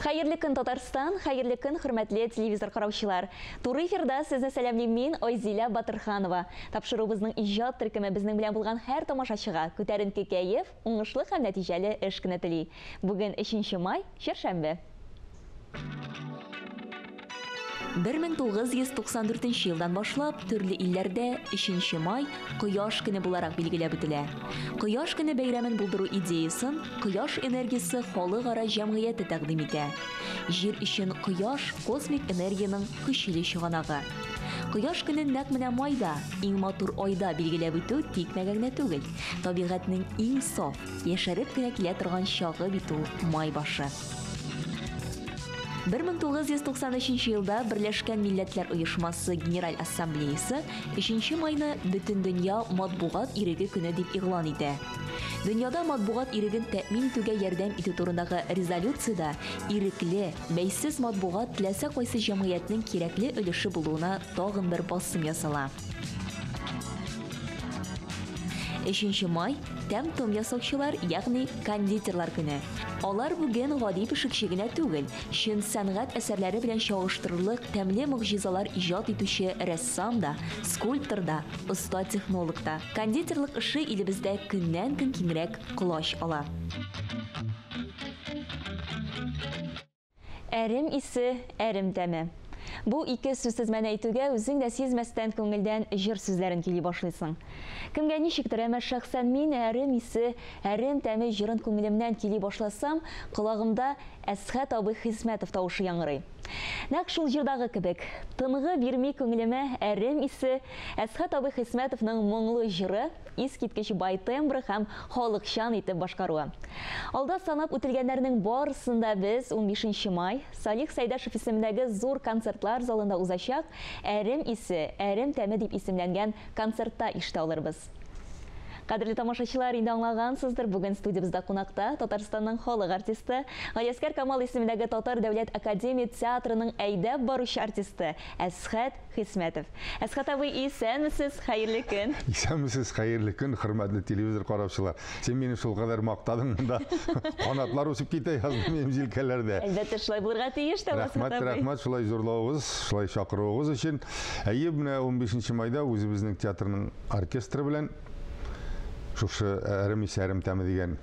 Хәерле көн, Татарстан, хәерле көн, хөрмәтле телевизор караучылар. Туры эфирда сезне сәламлим мин, Айзилә Батырханова. Тапшыруыбызның иҗат төркеме безнең белән булган һәр тамашачыга күтәренке кәеф, уңышлы һәм нәтиҗәле эш көне тели. Бүген 3 май, чәршәмбе. 1994 елдан башлап төрле илләрдә 3 май Кояш көне буларак билгеләп үтелә. Кояш көне бәйрәмен булдыру идеясын Кояш энергиясе халыкара җәмгыяте тәкъдим итә. Җир өчен кояш космик энергиянең көчле чыганагы. Кояш көнен нәкъ менә майда, иң матур айда билгеләп үтү тикмәгә генә түгел. Табигатьнең иң саф, яшәреп кенә килә торган чагы бит ул май башы. 1993 елда Берләшкән Милләтләр Оешмасы Генераль Ассамблеясы 3 майны Бөтендөнья матбугат иреге көне дип игълан итә. Дөньяда матбугат иреген тәэмин итүгә ярдәм итү турындагы резолюциядә ирекле, бәйсез матбугат теләсә кайсы җәмгыятьнең кирәкле өлеше булуына тагын бер басым ясала. 3 май тәм-том ясаучылар, ягъни кондитерлар көне. Алар бүген гади пешекче генә түгел, чын сәнгать әсәрләре белән чагыштырырлык тәмле могҗизалар иҗат итүче рәссам да, скульптор да, оста технолог та. Кондитерлык эше илебездә көннән-көн киңрәк колач ала. Әрем исе, әрем тәме. Бу ике сүзтезмәне әйтүгә үзең дә сизмәстән күңелдән җыр сүзләрен көйли башлыйсың. Кемгә ничектер, әмма шәхсән мин әрем исе, әрем тәме җырын күңелемнән көйли башласам, колагымда Әсхәт абый Хисмәтов тавышы яңгырый. Нәкъ шул җырдагы кебек, тынгы бирми күңелемә әрем исе, Әсхәт абый Хисмәтовның моңлы җыры, искиткеч бай тембры һәм халыкчан итеп башкаруы. Алда санап үтелгәннәрнең барысын да без 15 май Салих Сәйдәшев исемендәге зур концертлар залында узачак Әрем исе, әрем тәме дип исемләнгән концертта ишетә алырбыз. Кадерле тамашачылар, инде аңлагансыздыр, бүген студиябездә кунакта Татарстанның халык артисты, Галиәсгар Камал исемендәге Татар дәүләт академия театрының әйдәп баручы артисты Әсхәт Хисмәтов. Әсхәт абый, исәнмесез, хәерле көн. Исәнмесез, хәерле көн, хөрмәтле телевизор караучылар. Син мине шулкадәр мактадың монда. Канатлар үсеп китә язды минем җилкәләрдә. Әлбәттә, шулай булырга тиеш тә, Әсхәт Рәхмәт, абый. рәхмәт, шулай зурлавыгыз, шулай чакыруыгыз өчен. Әйе, менә 15 майда үзебезнең театрның оркестры белән шушы Әрем исе, әрем тәме дигән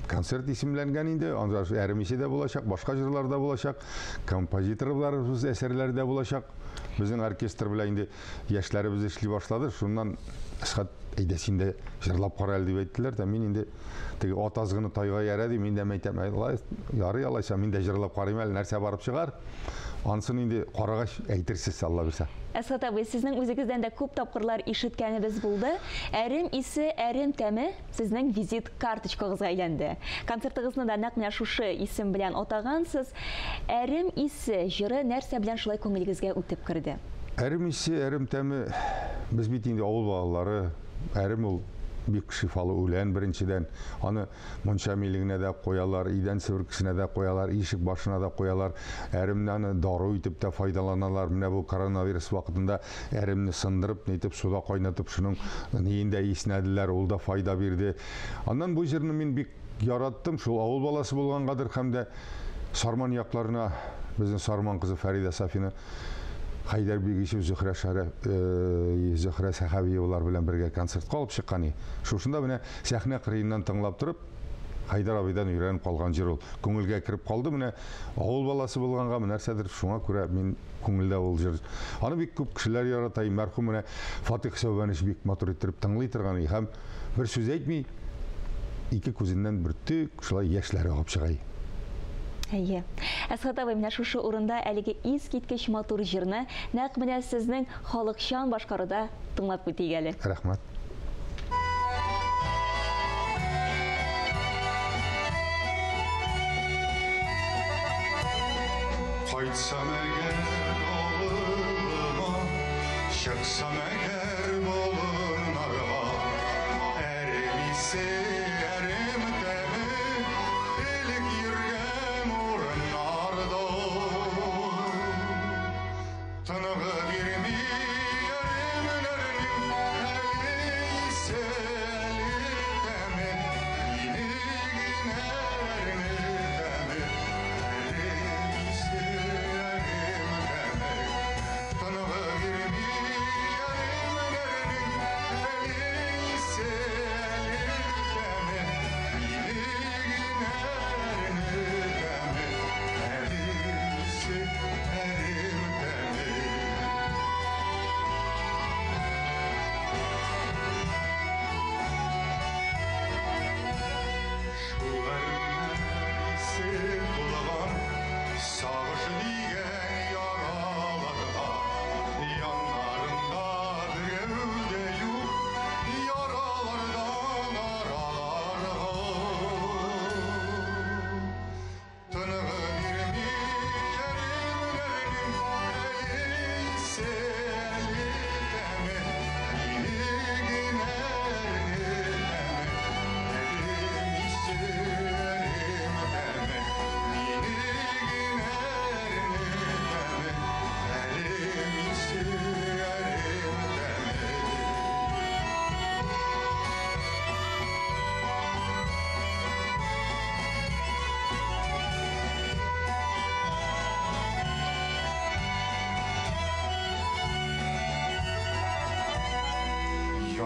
концерт исемләнгән инде. Анда әрем исе дә булачак, башка җырлар да булачак, композиторларыбыз әсәрләре дә булачак. Безнең оркестр белән инде яшьләребез эшли башлады. Шуннан Әсхәт, әйдә син дә җырлап кара әле дип әйттеләр дә, мин инде теге ат азгыны тайга иярә ди, мин дә әйтәм, ярый алайса, мин дә җырлап карыйм әле, нәрсә барып чыгар. Ансын инде карагач әйтерсез, Алла бирсә. Әсхәт абый, сезнең үзегездән дә күп тапкырлар ишеткәнебез булды. Әрем исе, әрем тәме сезнең визит карточкагызга әйләнде. Концертыгызны да нәкъ менә шушы исем белән атагансыз. Әрем исе җыры нәрсә белән шулай күңелегезгә үтеп керде? Әрем исе, әрем тәме, без бит инде авыл балалары, әрем ул бик шифалы үлән беренчедән. Аны мунча милегенә дә куялар, идән себеркесенә дә куялар, ишек башына да куялар. Әремне аны дару итеп тә файдаланалар. Менә бу коронавирус вакытында әремне сындырып, нитеп суда кайнатып, шуның ниен дә иснәделәр, ул да файда бирде. Аннан бу җырны мин бик яраттым, шул авыл баласы булгангадыр һәм дә Сарман якларына безнең Сарман кызы Фәридә Сафина, Хәйдәр Бигичев, Зөһрә Шәрәф, Зөһрә Сәхәбиевалар белән бергә концертка алып чыккан. Шушында менә сәхнә кырыеннан тыңлап торып, Хәйдәр абыйдан өйрәнеп калган җыр ул. Күңелгә кереп калды. Менә авыл баласы булганга нәрсәдер, шуңа күрә мин күңелдә ул җыр. Аны бик күп кешеләр ярата. Мәрхүм менә Фатих Сәүбәнич бик матур иттереп тыңлый торган һәм бер сүз әйтми, ике күзеннән бөртек шулай яшьләре агып чыга. Әйе. Әсхәт абый, менә шушы урында әлеге искиткеч матур җырны нәкъ менә сезнең халыкчан башкаруда тыңлап үтик әле. Рәхмәт. Кайтсам әгәр авылыма, чыксам әгәр болыннарга, әрем исе, әрем тәме, элек йөргән урыннарда. Тынгы бирми әремнәрнең әле исе, әле тәме, мине генә әреме тәме, әрем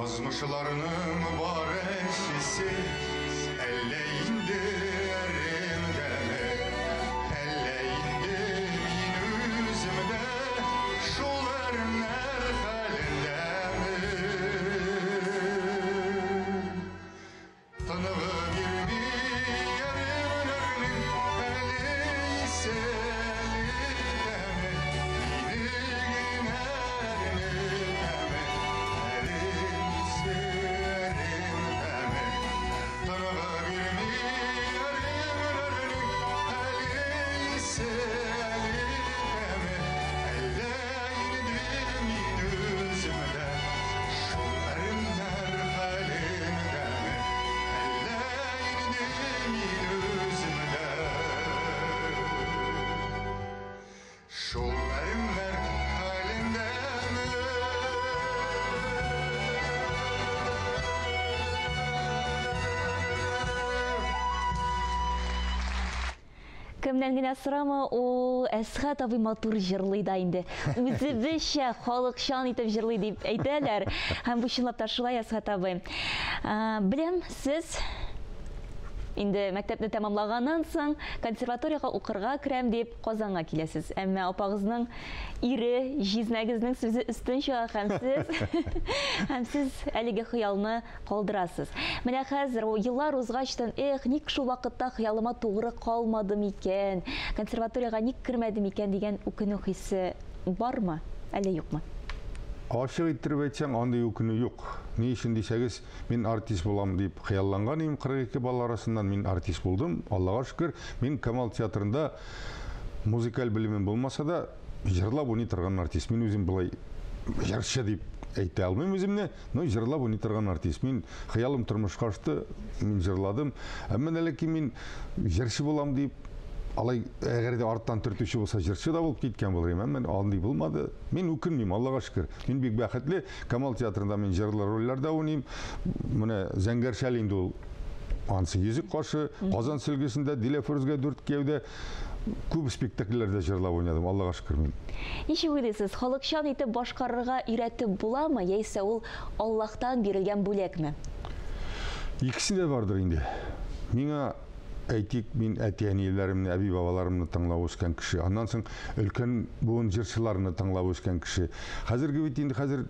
Язмышларның бар әчесе, әллә инде әремдәме, әллә инде мин үзем дә шул әремнәр хәлендәме? Тыныгы бирми әремнәрнең әле исе, әле тәме, мине генә әрнетәме? Әрем исе, әрем тәме. Тыныгы бирми әремнәрнең әле исе, әле тәме, әллә инде мин үзем дә шул әремнәр хәлендәме? Әллә инде мин үзем дә шул әремнәр хәлендәме? Кемнән генә сорама, ул Әсхәт абый матур җырлый да инде. Үзебезчә халыкчан итеп җырлый дип әйтәләр. Һәм бу чынлап та шулай, Әсхәт абый. Беләм, сез инде мәктәпне тәмамлаганнан соң консерваториягә укырга керәм дип Казанга киләсез. Әмма апагызның ире, җизнәгезнең сүзе өстен чыга һәм сез әлеге хыялны калдырасыз. Менә хәзер еллар узгачтан, эх, ник шул вакытта хыялыма тугры калмадым икән, консерваториягә ник кермәдем икән дигән үкенү хисе бармы, әллә юкмы? Ачык иттереп әйтсәң, андый үкенү юк. Ни өчен дисәгез, мин артист булам дип хыялланган идем 42 бала арасыннан мин артист булдым. Аллага шөкер, мин Камал театрында музыкаль белемем булмаса да, җырлап уйный торган артист. Мин үзем болай җырчы дип әйтә алмыйм үземне, но җырлап уйный торган артист. Мин хыялым тормышка ашты, мин җырладым. Әмма ләкин мин җырчы булам дип, алай әгәр дә арттан төртүче булса, җырчы да булып киткән булыр идем. Әмма андый булмады. Мин үкенмим, Аллага шөкер. Мин бик бәхетле. Камал театрында мин җырлы рольләрдә уйныйм. Менә Зәңгәр шәл инде ул. Ансы йөзек кашы, Казан сөлгесендә, Диләфрүзгә дүрт кияүдә күп спектакльләрдә җырлап уйнадым, Аллага шөкер мин. Ничек уйлыйсыз, халыкчан итеп башкарырга өйрәтеп буламы, яисә ул Аллаһтан бирелгән бүләкме? Икесе дә бардыр инде. Миңа әйтик, мин әти-әниләремне, әби-бабаларымны тыңлап үскән кеше. Аннан соң өлкән буын җырчыларны тыңлап үскән кеше. Хәзерге бит инде хәзер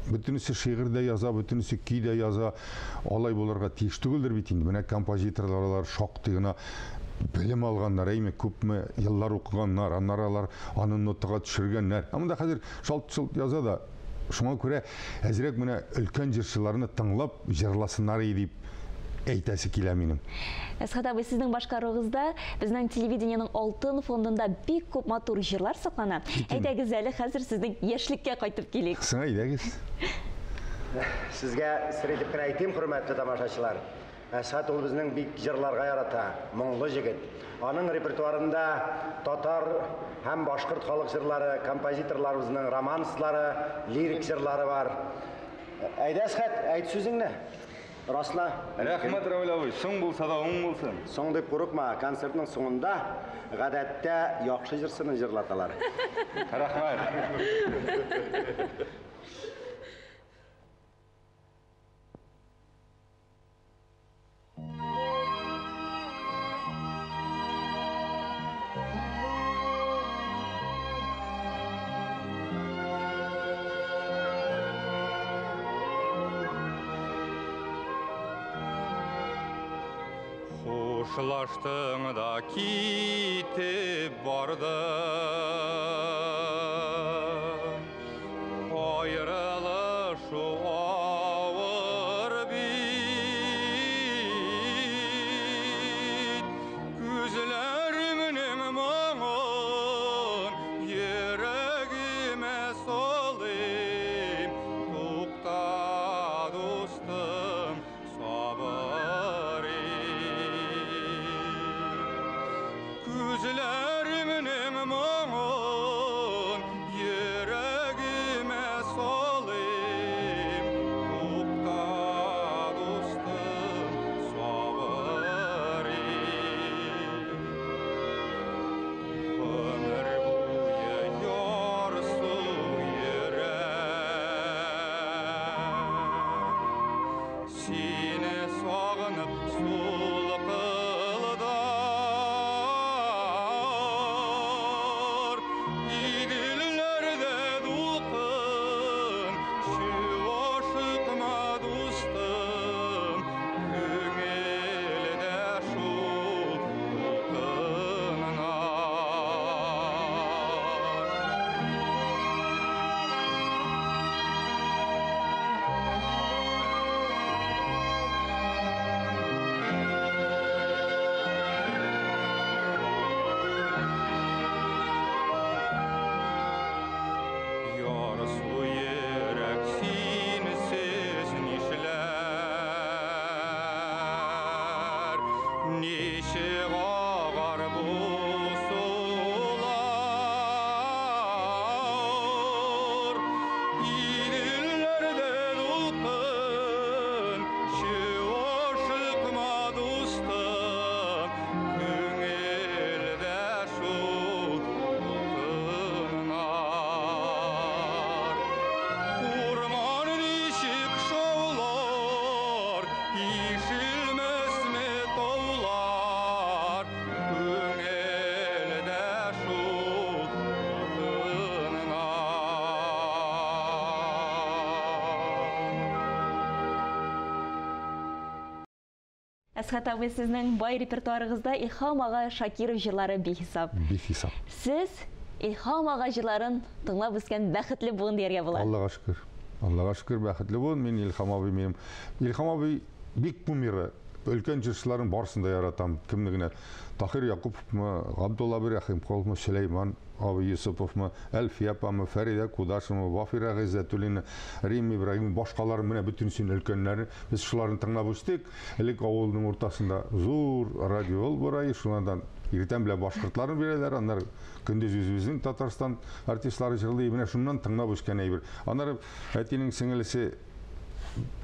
бөтенесе шигырь дә яза, бөтенесе көй дә яза. Алай булырга тиеш түгелдер бит инде. Менә композиторлар алар шактый гына белем алганнар, әйме, күпме еллар укыганнар, аннары алар аны нотага төшергәннәр. Ә монда хәзер шалт-шолт яза да. Шуңа күрә әзрәк менә өлкән җырчыларны тыңлап җырласыннар иде дип әйтәсе килә минем. Әсхәт абый, сезнең башкаруыгызда безнең телевидениенең алтын фондында бик күп матур җырлар саклана. Әйдәгез әле хәзер сезнең яшьлеккә кайтып килик. Соң әйдәгез. Сезгә сер итеп кенә әйтим, хөрмәтле тамашачылар. Әсхәт ул безнең бик җырларга ярата, моңлы җегет. Аның репертуарында татар һәм башкорт халык җырлары, композиторларыбызның романслары, лирик җырлары бар. Әйдә, Әсхәт, әйт сүзеңне. Расла. Рәхмәт, Равил абый. Соң булса да уң булсын. Соң дип курыкма, концертның соңында гадәттә яхшы җырчыны җырлаталар. Рәхмәт. Хушлаштың да китеп бардың. Аерылышу авыр бит. Күзләремнең моңын йөрәгемә салыйм. Тукта, дустым, сабыр ит. Күзләремнең Әсхәт абый, сезнең бай репертуарыгызда Илһам ага Шакиров җырлары бихисап. Бихисап. Сез Илһам ага җырларын тыңлап үскән бәхетле буын дияргә була. Аллага шөкер. Аллага шөкер, бәхетле буын. Мин Илһам абый минем. Илһам абый бик кумиры. Өлкән җырчыларын барысын да яратам. Кемне генә? Таһир Якуповмы, Габдулла абый Рәхимкуловмы, Сөләйман абый Юсуповмы, Әлфия апамы, Фәридә Кудашевамы, Вафира Гыйззәтуллина, Рим Ибраһимов, башкалар менә бөтенесен өлкәннәре. Без шуларны тыңлап үстек. Элек авылның уртасында зур радио бар иде, шуннан иртән белән башкортларны бирәләр, аннары көндез үзебезнең Татарстан артистлары җырлый. Менә шуннан тыңлап үскән әйбер. Аннары әтинең сеңелесе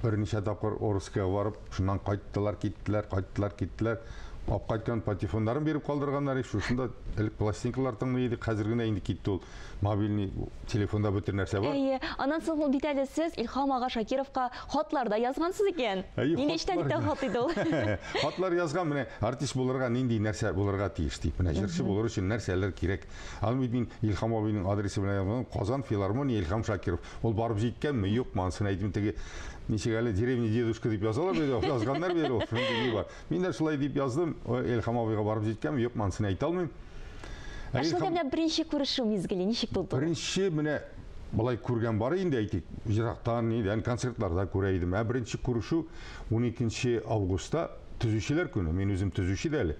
берничә тапкыр Орскига барып, шуннан кайттылар, киттеләр, кайттылар, киттеләр. Алып кайткан патефоннарын биреп калдырганнар. Шушында элек пластинкалар тыңлый идек, хәзер генә инде китте ул. Мобильный телефонда бөтен нәрсә бар. Әйе, аннан соң бит әле сез Илһам ага Шакировка хатлар да язгансыз икән. Әйе, Нинди эчтәлектә хат иде ул? Хатлар язган, менә артист булырга нинди нәрсә булырга тиеш дип. Менә җырчы булыр өчен нәрсәләр кирәк. Аны бит мин Илһам абыйның адресы белән язган. Казан филармония Илһам Шакиров. Ул барып җиткәнме, юкмы, анысын әйтим, теге ничек әле деревня дедушка дип язалар бит, язганнар бит ул, шундый ни бар. Мин дә шулай дип яздым, Илһам абыйга барып җиткәнме, юкмы, анысын әйтә алмыйм. Ә шул менә беренче күрешү мизгеле ничек булды? Беренче менә былай күргән бар инде, әйтик, ерактан, нидән, концертларда күрә идем. Ә беренче күрешү 12 августта Төзүчеләр көне, мин үзем төзүче дә әле.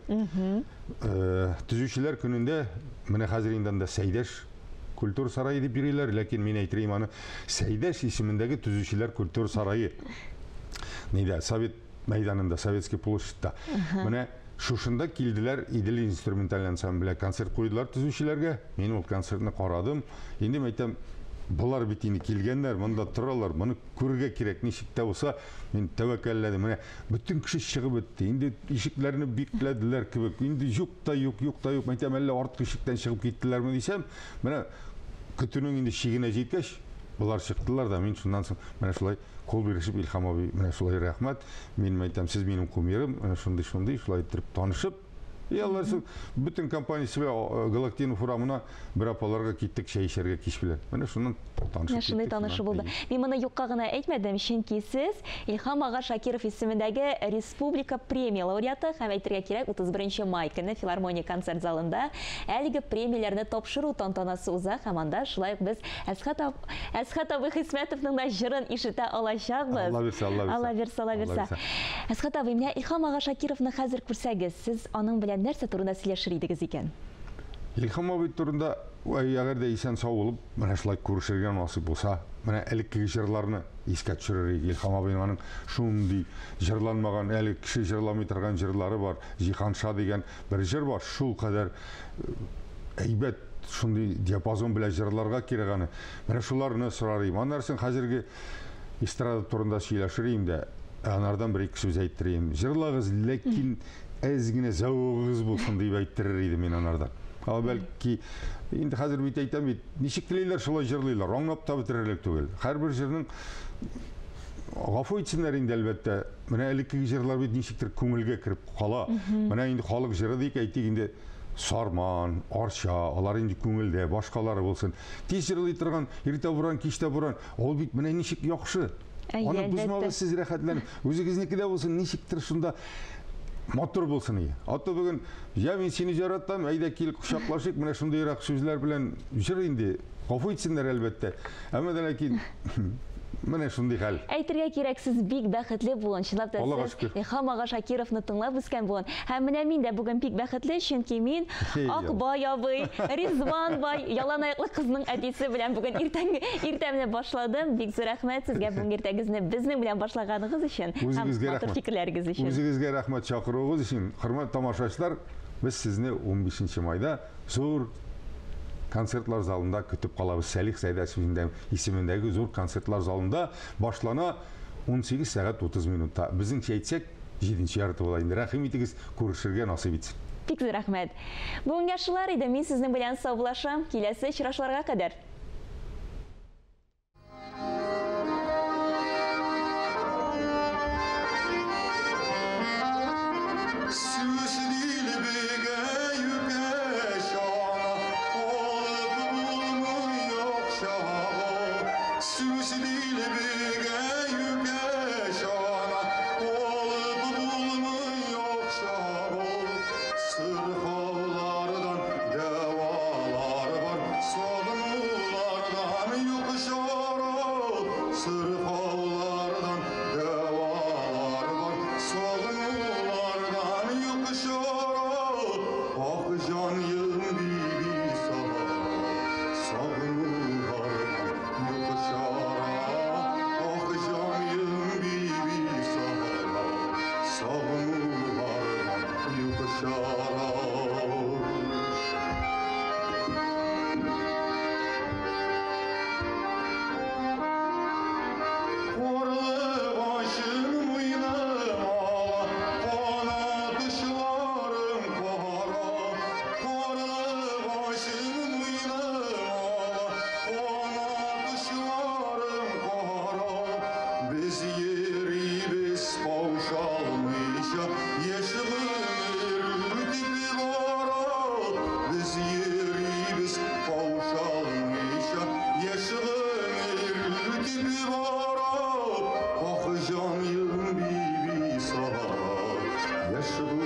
Төзүчеләр көнендә менә хәзер инде анда Сәйдәш культура сарае дип йөриләр, ләкин мин әйтер аны Сәйдәш исемендәге Төзүчеләр культура сарае. Нидә, Совет мәйданында, Советский площадьта. Менә шушында килделәр, Идел инструменталь ансамбле концерт куйдылар төзүчеләргә. Мин ул концертны карадым. Инде мин әйтәм, болар бит инде килгәннәр, монда торалар, моны күрергә кирәк, ничек тә булса, мин тәвәккәлләдем. Менә бөтен кеше чыгып бетте. Инде ишекләрне бикләделәр кебек. Инде юк та юк, юк та юк. Мин әйтәм, әллә арткы ишектән чыгып киттеләрме дисәм, менә көтүнең инде чигенә җиткәч, болар чыктылар да, мин шуннан соң менә шулай кул бирешеп, Илһам абый, менә шулай рәхмәт. Мин әйтәм, сез минем кумирым, менә шундый-шундый, шулай итеп танышып, и алар соң бөтен компаниясе белән Галактинов урамына бер апаларга киттек чәй эчәргә кич белән. Менә шуннан танышып Менә шундый киттек, танышу шуннан. булды. Мин моны юкка гына әйтмәдем, чөнки сез Илһам ага Шакиров исемендәге республика премия лауреаты һәм әйтергә кирәк, 31 май көне филармония концерт залында әлеге премияләрне тапшыру тантанасы уза һәм анда шулай ук без Әсхәт абый Хисмәтовның да җырын ишетә алачакбыз. Алла бирсә, Алла бирсә. Алла бирсә, Алла Алла бирсә. бирсә. Әсхәт абый, менә Илһам ага Шакировны хәзер күрсәгез, сез аның белән нәрсә турында сөйләшер идегез икән? Илһам абый турында, әгәр дә исән сау булып, менә шулай күрешергә насыйп булса, менә элеккеге җырларны искә төшерер идек. Илһам абыйның аның шундый җырланмаган, әле кеше җырламый торган җырлары бар. Җиһанша дигән бер җыр бар, шул кадәр әйбәт, шундый диапазон белән җырларга кирәк аны. Менә шуларны сорар идем. Аннан соң хәзерге эстрада турында сөйләшер идем дә, анардан бер ике сүз әйттерер идем. Җырлагыз, ләкин әз генә зәвыгыгыз булсын дип әйттерер идем мин анардан. Ама бәлки инде хәзер бит әйтәм бит, ничек телиләр шулай җырлыйлар, аңлап та бетерерлек түгел. Һәрбер җырның, гафу итсеннәр инде әлбәттә, менә элеккеге җырлар бит ничектер күңелгә кереп кала. Менә инде халык җыры дип әйтик инде, Сарман, Арча, алар инде күңелдә, башкалары булсын. Тиз җырлый торган, иртә буран, кичтә буран, ул бит менә ничек яхшы. Әйе, Аны бозмагыз әлбәттә. сез рәхәтләнеп. Үзегезнеке дә булсын, ничектер шунда матур булсын ие. Аты бүген, я мин сине яратам, әйдә кил кочаклашыйк, менә шундыйрак сүзләр белән җыр инде. Гафу итсеннәр әлбәттә. Әмма дә ләкин менә шундый хәл. Әйтергә кирәк, сез бик бәхетле буын. Чынлап та Аллага сез шөкер. Илһам ага Шакировны тыңлап үскән буын. Һәм менә мин дә бүген бик бәхетле, чөнки мин Эй, Акбай абый, Ризван бай, ялан аяклы кызның әтисе белән бүген иртәмне башладым. Бик зур рәхмәт сезгә бүген иртәгезне безнең белән башлаганыгыз өчен һәм Үзегезгә матур рәхмәт. фикерләрегез өчен. Үзегезгә рәхмәт чакыруыгыз өчен. Хөрмәтле тамашачылар, без сезне 15 майда зур концертлар залында көтеп калабыз. Сәлих Сәйдәшев исемендәге зур концертлар залында башлана 18 сәгать 30 минутта. Безнеңчә әйтсәк, җиденче ярты була инде. Рәхим итегез, күрешергә насыйп итсен. Бик зур рәхмәт. Бүгенгә шулар иде. Мин сезнең белән саубуллашам. Киләсе очрашуларга кадәр. Süslü bir С